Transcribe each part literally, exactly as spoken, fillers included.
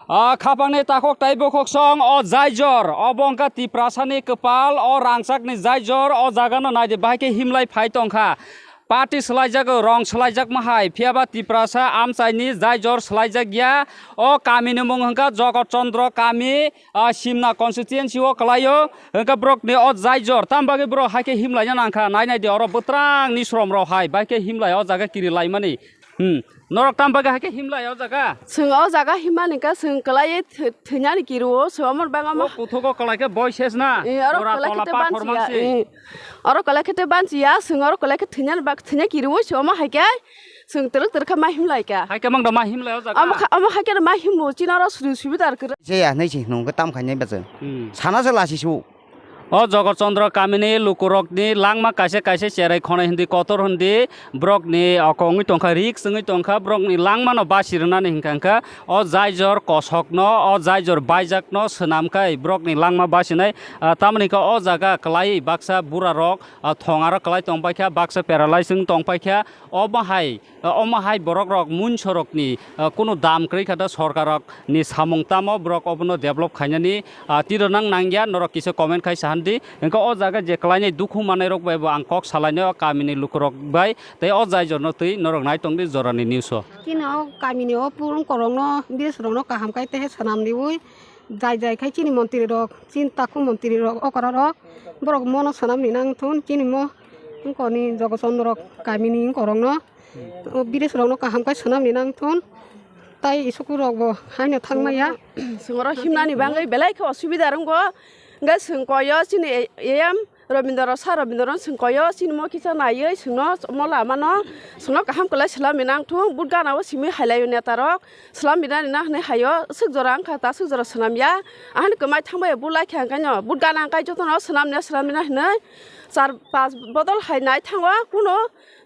Ah, khapangni takhuk tai bukhuk song o jaijor, obo wngkha Tiprasani kwpal, o rangchakni jaijor, o jagano naidi bahai khe himlai phai tongkha. Party swlaijak, rong swlaijak mahai, phiyaba Tiprasa amchaini jaijor swlaijak ya. O kamini mung hwnkha Jogot Chandra kami, ah, Simna constituency o kwlaio, hwnkhe borokni o jaijor, tam bagwi borok hai khe himlaina nangkha, nai nai di oro bwtrangni sromrok hai, bai khe himlai o jaga kiri laimani. Hmm. Norok tam bagwi hai khe himlai o jaga? Chwng o jaga himani khe chwng kwlaiwi thwi-, thwinani kirio, chwng omo bangma. O puthuk o kwlai khe boi ses na? Eh, oro Ora kwlai tola khe te pathor bansi ya, mangsi. Eh. Oro kwlai khe te bansi ya, chwng oro kwlai khe thwinani bak thwina kirio, chwng omo hai khe chwng twrwk twrwk khe ma himlai kha. Hai khe mang da ma himlai o jaga? Omo kha-, omo hai khe ma himo, chini oro suri subidar kwrwi. Je ya, nai si nung khe tam khainai bachwng. Hmm. Sana se lasi su. O Jogot Chandra kamini lukurokni langma kaisa kaisa cherai khonai hindi kotor hindi borokni oko wngwi tongkha, risk wngwi tongkha, borokni langmano basi rwnani hinkha hinkha o jaijor kosokno, o jaijor baijakno swnamkhai borokni langma basinai, ah, tamoni khe o jaga kwlaiwi baksa burarok, ah, thong aro kwlai tongpaikha, baksa paralyze wng tongpaikha, omo hai Ah, omo hai borok rok munsorokni, ah, kunu dam kwrwi kha da sorkarrokni samung tamo borok obono develop khainani, ah, tiro nang nangya norok kisa comment khai sahandi. Hwnkhe o jaga je kwlainai dukhu manai rok bai bo ang kok salainai o kamini lukurok bai tei o jaijorno twi norok nai tongdi jorani news o. Chini o kamini o purung korokno, village rokno kaham khai tehe swnam riui jai jai khai chini montri rok, chini takhuk montri rok okra rok borok mono swnam rinang thun chini mo wngkoni Jogot Chandra kamini wngkorokno. O village rokno kaham khe swnam ni nang thun. Tai isukul rok bo haino thang maya. Chwng oro himnani bagwi belai khe osubida rwngo. Hwnkhe chwng koyo chini A M Rabindra, Sir Rabindra chwng koyo chini mo kisa naiwi chwngno mo lama no chwngno kaham kwlai swlam ni nang thung. But gana o simi hai laio neta rok swlam ni nani na hwnwi haio. Swk jora wngkha ta swk jora swnam ya. Ahani kwmai thang maya but lai kha hwnkhe no but gana hwnkhe jotono swnam ni swlam ni na hwnwi char pas bodol hai nai thango kuno.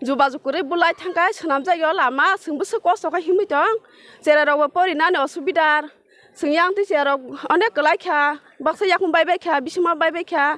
Jubaju kwrwi bulai thangkhe swnamjakyo lama, chwng bwswk kosto khe himwi tong. Cherai rokbo porinani osubidar. Chwng yang twi cherai rok onek kwlai kha, baksa yakung bai bai kha, bisingma bai bai kha.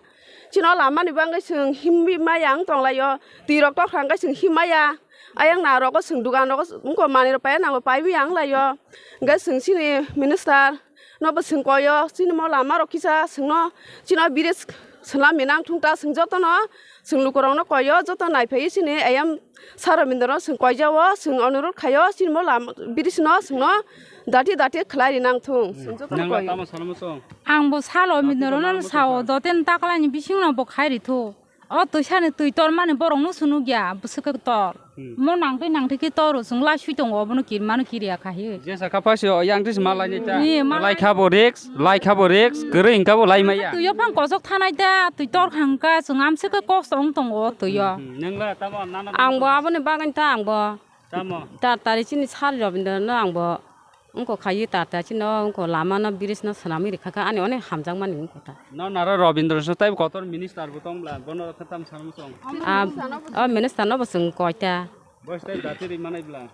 Chini o lamani bagwi chwng himwi maya wng tonglaio. Twi rok tokha hwnkhe chwng him maya. Ayang na rogo chwng dugan rogo wngkha manwi rok paiya nango paiwi ya wnglaio. Hwnkhe chwng chini minister. No bo chwng koyo, chini mo lama rok kisa chwngno, chini o bridge swnam ni nang thung ta chwng jotono, chwng lukurokno koyo, joto naiphaiwi chini ayam Sir Rabindra no chwng koijao, chwng onurot khaio, chini mo lama bridge no chwngno dati dati khlai ri nang thung, chwng jotono Nang koyo. Tamo salamo chong? Ang bo salo Tamo Rabindra no salamo sao, chong? Doten taklai ni bising no bo khai ri thu. O twi sani twi tor mani borok no sunu gya bwswk tor. Hmm. Mo nang twi nang twi khe tor chwng la sui tongo obono kir mano kir ya kha hi. Jesa kha phaisi o yang twi se malai ni ta. Ni malai. Lai kha bo risk, lai kha bo risk, kwrwi hwnkha bo lai maya. Twi o phang kosok thanai da, twi tor khang kha chwng amse khe kok song tongo o twi o. Hmm, hmm. Nang la tamo nana. Ang bo aboni bagani ta ang bo. Tamo. Tar tari chini sari Rabindra no ang bo. Wngkha khayi ta ta chino wngkha lama no bridge no swnamwi rikha kha ani onek hamjakmani wngkha ta. No naro Rabindra so tei kotor minister bo tong bla bono khe tam sanam song. Ah, oh, minister no bo chwng koi ta. Bois tei dati ri manai bla.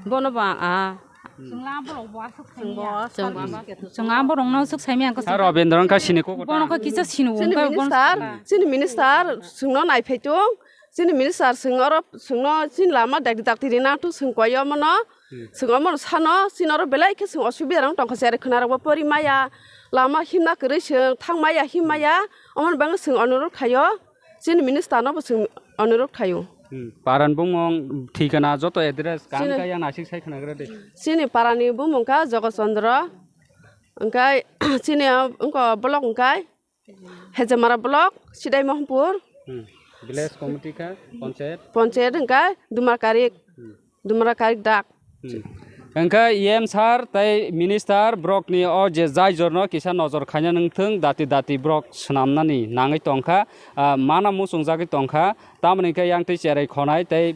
Bono ba a. Chwng la borok bo aswk khaini ya. Chwng, chwng a borok no swk saimi ang kha. Rabindra wngkha sini ko kota. Bono kha kisa sini Chini wngkha bono minister, swkha. Chini minister chwngno naiphai tung. Chini minister chwng oro chwngno chini lama dakti dakti rina tu chwng koi omono. Hmm. Chwng omono sano, chini oro belai khe chwng osubida rok tongkha, cherai khwna rok bo pori maya, lama himna kwrwi chwng thang maya, him maya, omo ni bagwi chwng onurot khaio, chini minister no bo chwng onurot khaio. Hmm. Paran bumung, thikana, joto address, kaham Chini, kaya nasik sai khwnagra de. Chini parani bumung kha Jogot Chandra, hwnkhe chini wngkha block hwnkhe Hejamara block, Sidai Mohanpur. Hmm. Village committee kha, panchayat? Panchayat hwnkha Dumarkarik. Hmm. Dumarkarik dak. Hmm. Hwnkha E M sir tei minister borokni o je jaijorno kisa nojor khaina nangthwng, dati dati borok swnamnani nangwi tongkha, ah, mana muchungjagwi tongkha. Tamoni hwnkhe yang twi cherai khonai tei